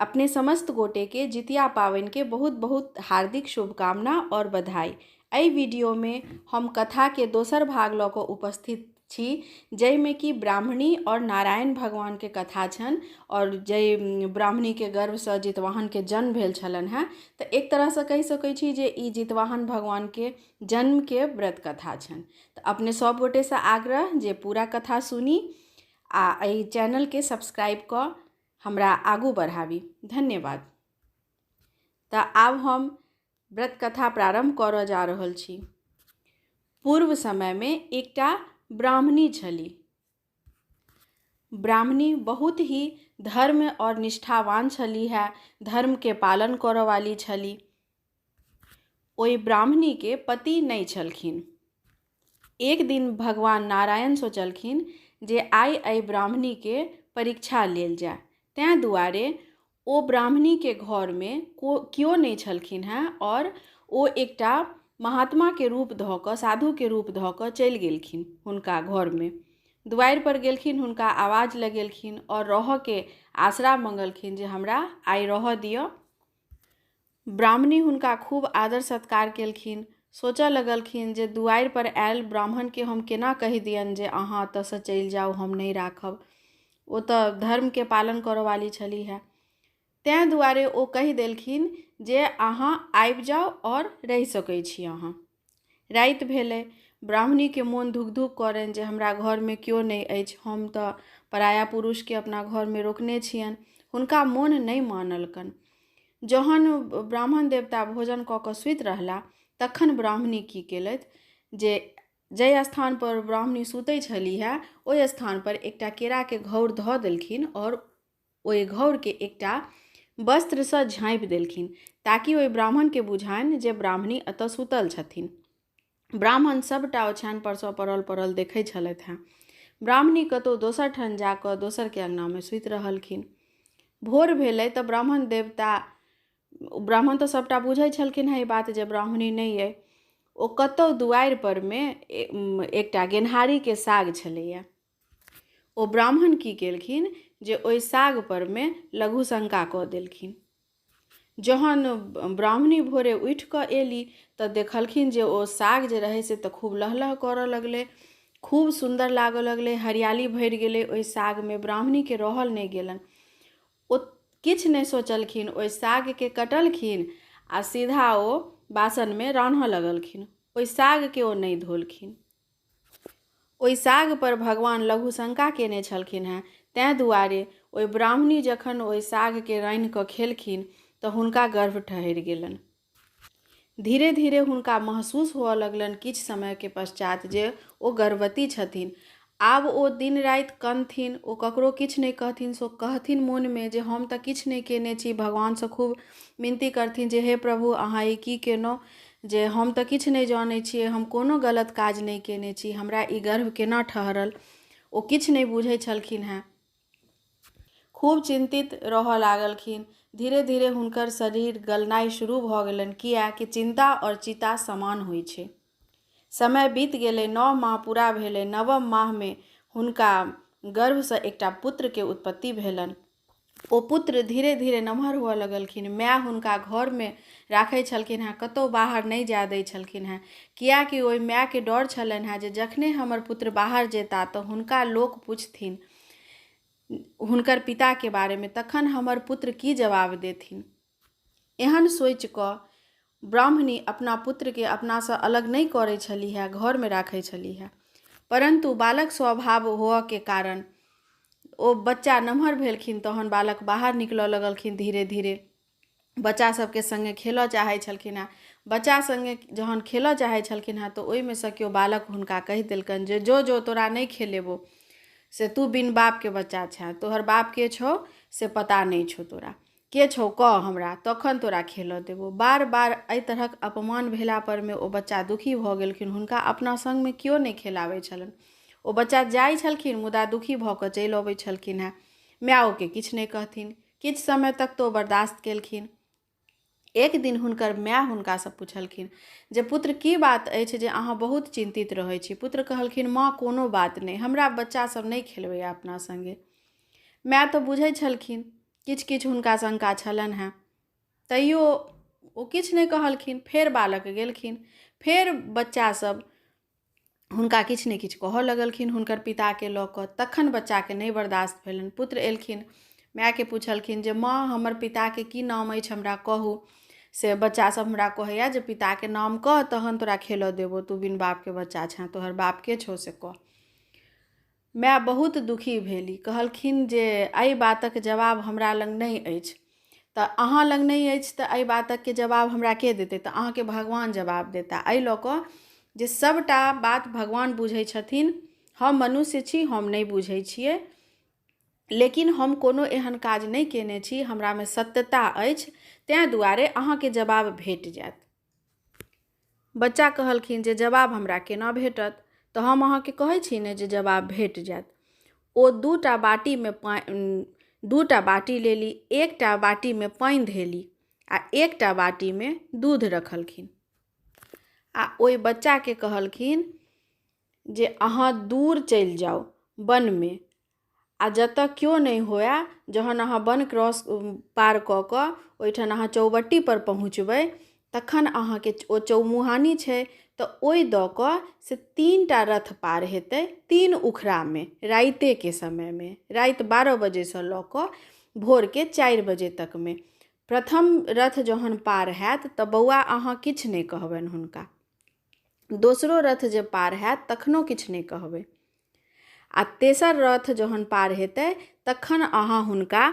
अपने समस्त गोटेके जितिया पाबनिके बहुत बहुत हार्दिक शुभकामना आओर बधाई। एहि वीडियोमे हम कथाके दोसर भाग लऽ कऽ उपस्थित छी, जाहिमे कि ब्राह्मणी आओर नारायण भगवानके कथा छनि आओर जाहि ब्राह्मणीके गर्भसँ जितवाहनके जन्म भेल छलनि हेँ। तऽ एक तरहसँ कहि सकै छी जे ई जितवाहन भगवानके जन्मके व्रत कथा छनि। तऽ अपने सभ गोटेसँ आग्रह जे पूरा कथा सुनी आ एहि चैनलके सब्सक्राइब कऽ हमरा आगू बढ़ाबी। धन्यवाद। तऽ आब हम व्रत कथा प्रारम्भ करऽ जा रहल छी। पूर्व समयमे एकटा ब्राह्मणी छली। ब्राह्मणी बहुत ही धर्म आओर निष्ठावान छलीह है, धर्मके पालन करऽ वाली छली। ओहि ब्राह्मणीके पति नहि छलखिन। एक दिन भगवान नारायण सोचलखिन जे आइ एहि ब्राह्मणीके परीक्षा लेल जाय। तेँ दुआरे ओ ब्राह्मणीके घरमे केओ नहि छलखिन हेँ आओर ओ एकटा महात्माके रूप धऽ कऽ, साधुके रूप धऽ कऽ चलि गेलखिन हुनका घरमे। दुआरिपर गेलखिन, हुनका आवाज लगेलखिन आओर रहऽके आसरा मङ्गलखिन जे हमरा आइ रहऽ दिअ। ब्राह्मणी हुनका खूब आदर सत्कार केलखिन। सोचऽ लगलखिन जे दुआरिपर आयल ब्राह्मणके हम केना कहि दियनि जे अहाँ एतऽसँ चलि जाउ, हम नहि राखब। ओ तऽ धर्मके पालन करऽवाली छलीह हेँ। तेँ दुआरे ओ कहि देलखिन जे अहाँ आबि जाउ आओर रहि सकै छी अहाँ। राति भेलै, ब्राह्मणीके मोन धुक धुक करनि जे हमरा घरमे केओ नहि अछि, हम तऽ पराया पुरुषके अपना घरमे रोकने छियनि। हुनका मोन नहि मानलकनि। जहन ब्राह्मण देवता भोजन कऽ कऽ सुति रहला तखन ब्राह्मणी की केलथि जे जाहि स्थानपर ब्राह्मणी सुतै छलीह ओहि स्थानपर एकटा केराके घौर धऽ देलखिन आओर ओहि घौरके एकटा वस्त्रसँ झाँपि देलखिन ताकि ओहि ब्राह्मणके बुझानि जे ब्राह्मणी एतऽ सुतल छथिन। ब्राह्मण सभटा ओछानि परसँ पड़ल पड़ल देखै छलथि हेँ। ब्राह्मणी कतहु दोसर ठाम जा कऽ दोसरके अङ्गनामे सुति रहलखिन। भोर भेलै तऽ ब्राह्मण देवता, ब्राह्मण तऽ सभटा बुझै छलखिन हेँ ई बात जे ब्राह्मणी नहि अइ। ओ कतहु दुआरि परमे एकटा गेनहारीके साग छलैए। ओ ब्राह्मण की केलखिन जे ओहि साग परमे लघुशंका कऽ देलखिन। जहन ब्राह्मणी भोरे उठि कऽ एली तऽ देखलखिन जे ओ साग जे रहै से तऽ खूब लहलह करऽ लगलै, खूब सुन्दर लागऽ लगलै, हरियाली भरि गेलै ओहि सागमे। ब्राह्मणीके रहल नहि गेलनि, ओ किछु नहि सोचलखिन, ओहि सागके कटलखिन आ सीधा ओ बासनमे रान्हऽ लगलखिन। ओहि सागके ओ नहि धोलखिन। ओहि सागपर भगवान लघुशंका केने छलखिन हेँ, तेँ दुआरे ओहि ब्राह्मणी जखन ओहि सागके रान्हि कऽ खेलखिन तऽ हुनका गर्भ ठहरि गेलनि। धीरे धीरे हुनका महसूस हुअ लगलनि किछु समयके पश्चात जे ओ गर्भवती छथिन। आब ओ दिन राति कनथिन, ओ ककरो किछु नहि कहथिन, सो कहथिन मोनमे जे हम तऽ किछु नहि केने छी। भगवानसँ खूब विनती करथिन जे हे प्रभु, अहाँ ई की केलहुँ, जे हम तऽ किछु नहि जनै छियै, हम कोनो गलत काज नहि केने छी, हमरा ई गर्भ केना ठहरल? ओ किछु नहि बुझै छलखिन हेँ। खूब चिन्तित रहऽ लागलखिन। धीरे धीरे हुनकर शरीर गलनाइ शुरू भऽ गेलनि, किएकि चिन्ता आओर चिता समान होइ छै। समय बीत गेलै, 9 माह पूरा भेलै। नवम माहमे हुनका गर्भसँ एकटा पुत्रके उत्पत्ति भेलनि। ओ पुत्र धीरे धीरे नमहर हुअ लगलखिन। माय हुनका घरमे राखै छलखिन हेँ, कतहु बाहर नहि जाय दै छलखिन हेँ, किएकि ओहि मायके डर छलनि हेँ जे जखने हमर पुत्र बाहर जेता तऽ हुनका लोक पुछथिन हुनकर पिताके बारेमे, तखन हमर पुत्र की जवाब देथिन। एहन सोचि कऽ ब्राह्मणी अपना पुत्रके अपनासँ अलग नहि करै छलीह, घरमे राखै छलीह। परन्तु बालक स्वभाव होअके कारण ओ बच्चा नमहर भेलखिन तहन बालक बाहर निकलऽ लगलखिन। धीरे धीरे बच्चा सबके सङ्गे खेलऽ चाहै छलखिन हेँ। बच्चा सङ्गे जहन खेलऽ चाहै छलखिन हेँ तऽ ओहिमे सँ केओ बालक हुनका कहि देलकनि जे जो जो, तोरा नहि खेलेबो, से तू बिन बापके बच्चा छेँ, तोहर बाप के छौ से पता नहि छौ, तोरा के छौ कह हमरा, तखन तोरा खेलऽ देबो। बार बार एहि तरहक अपमान भेला परमे ओ बच्चा दुखी भऽ गेलखिन। हुनका अपना सङ्गमे केओ नहि खेलाबै छलनि। ओ बच्चा जाइ छलखिन मुदा दुखी भऽ कऽ चलि अबै छलखिन हेँ। मायोके किछु नहि कहथिन। किछु समय तक तऽ ओ बर्दाश्त केलखिन। एक दिन हुनकर माय हुनकासँ पुछलखिन जे पुत्र, की बात अछि जे अहाँ बहुत चिन्तित रहै छी? पुत्र कहलखिन, माँ, कोनो बात नहि, हमरा बच्चा सब नहि खेलबैए अपना सङ्गे। माय तऽ बुझै छलखिन किछु किछु हुनका शङ्का छलनि हेँ, तैयो ओ किछु नहि कहलखिन। फेर बालक गेलखिन, फेर बच्चासभ हुनका किछु ने किछु कहऽ लगलखिन हुनकर पिताके लऽ कऽ। तखन बच्चाके नहि बर्दाश्त भेलनि। पुत्र एलखिन, मायके पुछलखिन जे माँ, हमर पिताके की नाम अछि, हमरा कहू। से बच्चासभ हमरा कहैए जे पिताके नाम कह तहन तोरा खेलऽ देबौ, तू बिन बापके बच्चा छेँ, तोहर बाप के छौ से कह। माय बहुत दुखी भेली, कहलखिन जे एहि बातक जवाब हमरा लग नहि अछि। तऽ अहाँ लग नहि अछि तऽ एहि बातके जवाब हमरा के देतै? तऽ अहाँके भगवान जवाब देता, एहि लऽ कऽ जे सभटा बात भगवान बुझै छथिन, हम मनुष्य छी, हम नहि बुझै छियै, लेकिन हम कोनो एहन काज नहि कयने छी, हमरामे सत्यता अछि, तेँ दुआरे अहाँके जवाब भेट जायत। बच्चा कहलखिन जे जवाब हमरा केना भेटत? तऽ हम अहाँके कहै छी ने जे जवाब भेट जायत। ओ 2टा बाटीमे 2टा बाटी लेली, एकटा बाटीमे पानि धेली आ एकटा बाटीमे दूध रखलखिन आ ओहि बच्चाके कहलखिन जे अहाँ दूर चलि जाउ वनमे आ जतऽ केओ नहि हुए, जहन अहाँ वन क्रॉस पार कऽ कऽ ओहिठाम अहाँ चौबट्टीपर पहुँचबै तखन अहाँके ओ चौमुहानी छै, तऽ ओहि दऽ कऽ से 3टा रथ पार हेतै 3 उखड़ामे रातिके समयमे, राति 12 बजेसँ लऽ कऽ भोरके 4 बजे तकमे। प्रथम रथ जहन पार हैत तऽ बौआ अहाँ किछु नहि कहबनि हुनका। दोसरो रथ जे पार हैत तखनो किछु नहि कहबै, आ तेसर रथ जहन पार हेतै तखन अहाँ हुनका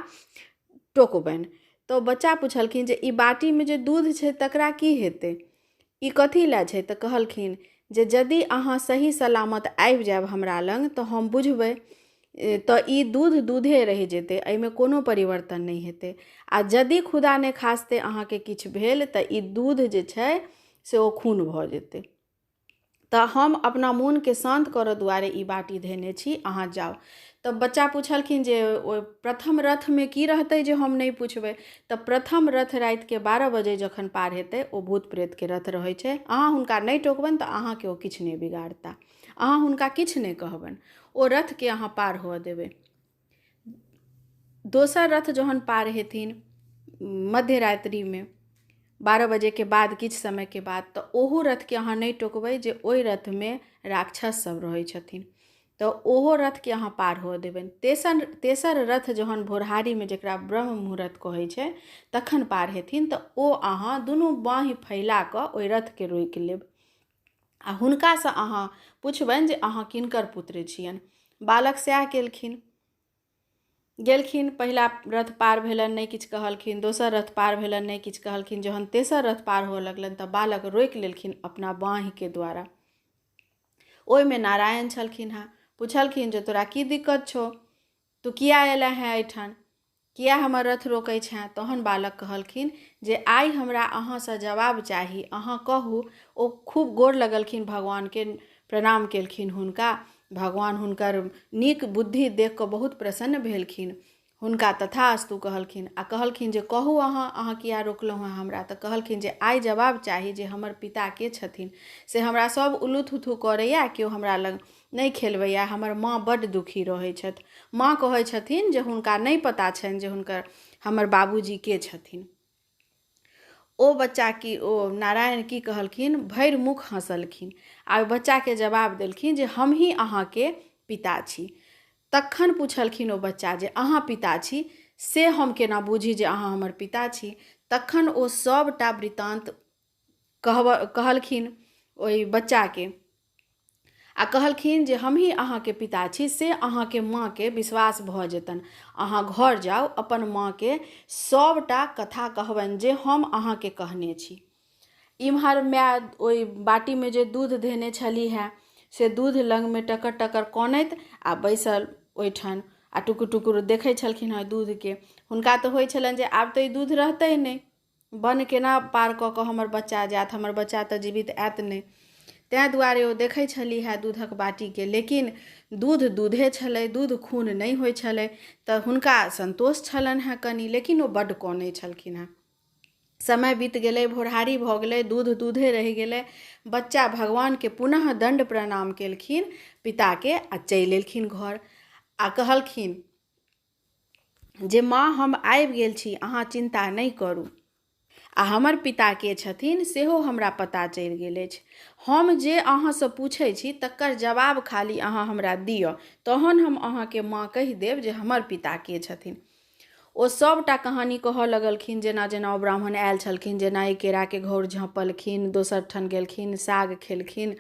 टोकबनि। तऽ बच्चा पुछलखिन जे ई बाटीमे जे दूध छै तकरा की हेतै, ई कथी लए छै? तऽ कहलखिन जे यदि अहाँ सही सलामत आबि जायब हमरा लग तऽ हम बुझबै, तऽ ई दूध दूधे रहि जेतै, एहिमे कोनो परिवर्तन नहि हेतै, आ यदि खुदा नहि खास्ते अहाँके किछु भेल तऽ ई दूध जे छै से ओ खून भऽ जेतै। तऽ हम अपना मोनके शान्त करऽ दुआरे ई बाटी धेने छी, अहाँ जाउ। तऽ बच्चा पुछलखिन जे ओहि प्रथम रथमे की रहतै जे हम नहि पुछबै? तऽ प्रथम रथ रातिके 12 बजे जखन पार हेतै ओ भूत प्रेतके रथ रहै छै, अहाँ हुनका नहि टोकबनि तऽ अहाँके ओ किछु नहि बिगाड़ता, अहाँ हुनका किछु नहि कहबनि, ओ रथके अहाँ पार हुअ देबै। दोसर रथ जहन पार हेथिन मध्यरात्रिमे 12 बजेके बाद किछु समयके बाद, तऽ ओहो रथके अहाँ नहि टोकबै जे ओहि रथमे राक्षस सब रहै छथिन, तऽ ओहो रथके अहाँ पार हुअ देबनि। तेसर रथ जहन भोरहारीमे, जकरा ब्रह्म मुहूर्त कहै छै, तखन पार हेथिन तऽ ओ अहाँ दुनू बाँहि फैला कऽ ओहि रथके रोकि लेब आ हुनकासँ अहाँ पुछबनि जे अहाँ किनकर पुत्र छियनि। बालक सएह केलखिन, गेलखिन, पहिला रथ पार भेलनि नहि किछु कहलखिन, दोसर रथ पार भेलनि नहि किछु कहलखिन। जहन तेसर रथ पार हुअ लगलनि तऽ बालक रोकि लेलखिन अपना बाँहिके द्वारा। ओहिमे नारायण छलखिन हेँ। पुछलखिन जे तोरा की दिक्कत छौ, तू किया एलह हेँ एहिठाम, किया हमर रथ रोकै छेँ? तहन बालक कहलखिन जे आइ हमरा अहाँसँ जवाब चाही, अहाँ कहू। ओ खूब गोर लगलखिन, भगवानके प्रणाम केलखिन हुनका। भगवान हुनकर नीक बुद्धि देख कऽ बहुत प्रसन्न भेलखिन, हुनका तथास्तु कहलखिन आ कहलखिन जे कहू अहाँ, अहाँ किया रोकलहुँ हेँ हमरा? तऽ कहलखिन जे आइ जवाब चाही जे हमर पिता के छथिन, से हमरा सब उल्लू थुथू करैए, केओ हमरा लग नहि खेलबैए, हमर माँ बड्ड दुखी रहै छथि, माँ कहै छथिन जे हुनका नहि पता छनि जे हुनकर हमर बाबूजी के छथिन। ओ बच्चा की, ओ नारायण की कहलखिन, भरि मुख हँसलखिन आ ओहि बच्चाके जवाब देलखिन जे हमही अहाँके पिता छी। तखन पुछलखिन ओ बच्चा जे अहाँ पिता छी से हम केना बूझी जे अहाँ हमर पिता छी? तखन ओ सभटा वृतान्त कहलखिन ओहि बच्चाके आ कहलखिन जे हमही अहाँके पिता छी से अहाँके माँके विश्वास भऽ जेतनि, अहाँ घर जाउ, अपन माँके सभटा कथा कहबनि जे हम अहाँके कहने छी। इम्हर माय ओहि बाटीमे जे दूध धेने छलीह हेँ से दूध लगमे टकर टकर कनैत आ बैसल ओहिठाम आ टुकुर टुकुर देखै छलखिन हेँ दूधके। हुनका तऽ होइ छलनि जे आब तऽ ई दूध रहतै नहि, वन केना पार कऽ कऽ हमर बच्चा जायत, हमर बच्चा तऽ जीवित आयत नहि, तेँ दुआरे ओ देखै छलीह हेँ दूधक बाटीके। लेकिन दूध दूधे छलै, दूध खून नहि होइ छलै, तऽ हुनका सन्तोष छलनि हेँ कनि, लेकिन ओ बड्ड कनै छलखिन हेँ। समय बीत गेलै, भोरहारी भऽ गेलै, दूध दूधे रहि गेलै। बच्चा भगवानके पुनः दण्ड प्रणाम केलखिन पिताके आ चलि एलखिन घर आ कहलखिन जे माँ हम आबि गेल छी, अहाँ चिन्ता नहि करू। आ हमर पिता के छथिन सेहो हमरा पता चलि गेल अछि। हम जे अहाँसँ पूछै छी तकर जवाब खाली अहाँ हमरा दिअ, तहन हम अहाँके माँ कहि देब जे हमर पिता के छथिन। ओ सभटा कहानी कहऽ लगलखिन, जेना जेना ओ ब्राह्मण आयल छलखिन, जेना ई केराके घौर झँपलखिन, दोसर ठाम गेलखिन, साग खेलखिन,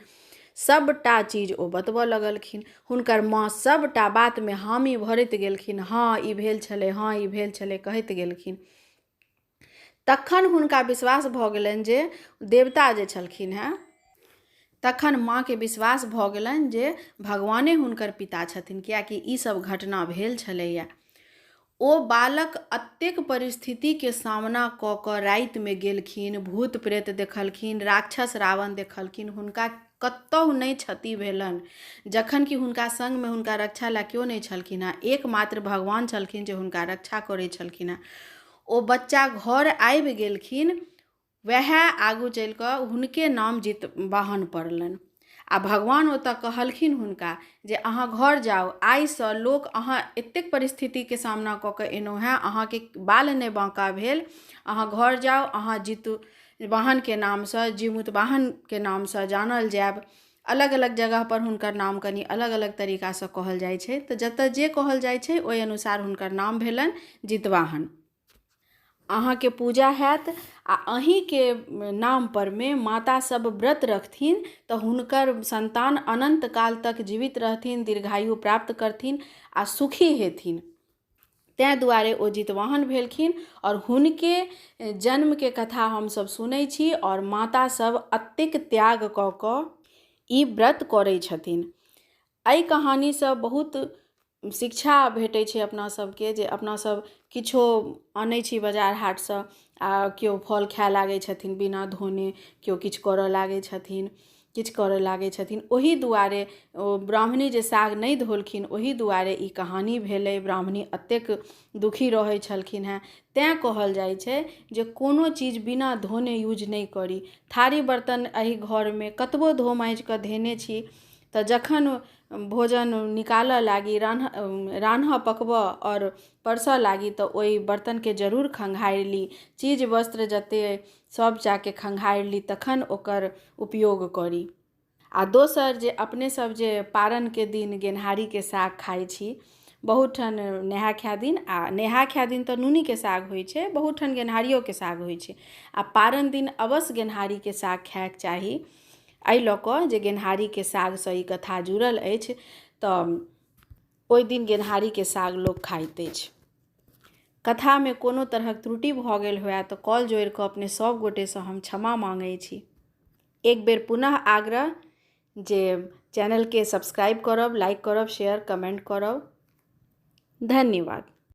सभटा चीज ओ बतबऽ लगलखिन। हुनकर माँ सभटा बातमे हामी भरैत गेलखिन, हँ ई भेल छलै, हँ ई भेल छलै कहैत गेलखिन। तखन हुनका विश्वास भऽ गेलनि जे देवता जे छलखिन हेँ, तखन माँके विश्वास भऽ गेलनि जे भगवाने हुनकर पिता छथिन, किएकि ई सब घटना भेल छलैए। ओ बालक अतेक परिस्थितिके सामना कऽ कऽ रातिमे गेलखिन, भूत प्रेत देखलखिन, राक्षस रावण देखलखिन, हुनका कतहु नहि क्षति भेलनि, जखन कि हुनका सङ्गमे हुनका रक्षा लए केओ नहि छलखिन हेँ, एकमात्र भगवान छलखिन जे हुनका रक्षा करै छलखिन हेँ। ओ बच्चा घर आबि गेलखिन, वएह आगू चलि कऽ हुनके नाम जितवाहन पड़लनि। आ भगवान ओतऽ कहलखिन हुनका जे अहाँ घर जाउ, आइसँ लोक अहाँ एतेक परिस्थितिके सामना कऽ कऽ एलहुँ हेँ, अहाँके बाल नहि बाँका भेल, अहाँ घर जाउ, अहाँ जितवाहनके नामसँ, जीमूतवाहनके नामसँ जानल जायब। अलग अलग जगहपर हुनकर नाम कनि अलग अलग तरीकासँ कहल जाइ छै, तऽ जतऽ जे कहल जाइ छै ओहि अनुसार हुनकर नाम भेलनि जितवाहन। अहाँके पूजा हैत आ अहीँके नामपर मे माता सब व्रत रखथिन तऽ हुनकर सन्तान अनन्त काल तक जीवित रहथिन, दीर्घायु प्राप्त करथिन आ सुखी हेथिन। ताहि दुआरे ओ जितवाहन भेलखिन आओर हुनके जन्मके कथा हमसब सुनै छी आओर माता सब अतेक त्याग कऽ कऽ ई व्रत करै छथिन। एहि कहानीसँ बहुत शिक्षा भेटै छै अपना सबके, जे अपना सब किछो आनै छी बाजार हाटसँ आ केओ फल खाय लागै छथिन बिना धोने, केओ किछु करऽ लागै छथिन, किछु करऽ लागै छथिन। ओहि दुआरे ओ ब्राह्मणी जे साग नहि धोलखिन, ओहि दुआरे ई कहानी भेलै। ब्राह्मणी एतेक दुखी रहै छलखिन हेँ। तैँ कहल जाइ छै जे कोनो चीज बिना धोने यूज नहि करी। थारी बर्तन एहि घरमे कतबो धो माँजि कऽ धेने छी तऽ जखन भोजन निकालऽ लागी, रान्हऽ पकबऽ आओर परसऽ लागी तऽ ओहि बर्तनके जरूर खँघारि ली। चीज वस्त्र जते सब जाके खँघारि ली, तखन ओकर उपयोग करी। आ दोसर जे अपने सब जे पारनके दिन गेनहारीके साग खाइ छी, बहुत ठाम नहा खाय दिन, आ नहा खाय दिन तऽ नूनीके साग होइ छै, बहुत ठाम गेनहारियोके साग होइ छै। आ पारन दिन अवश्य गेनहारीके साग खायके चाही, एहि लऽ कऽ जे गेनहारीके सागसँ ई कथा जुड़ल अछि, तऽ ओहि दिन गेनहारीके साग लोक खाइत अछि। कथामे कोनो तरहक त्रुटि भऽ गेल हुए तऽ कॉल जोड़ि कऽ अपने सब गोटेसँ हम क्षमा माँगै छी। एक बेर पुनः आग्रह जे चैनलके सब्सक्राइब करब, लाइक करब, शेयर कमेंट करब। धन्यवाद।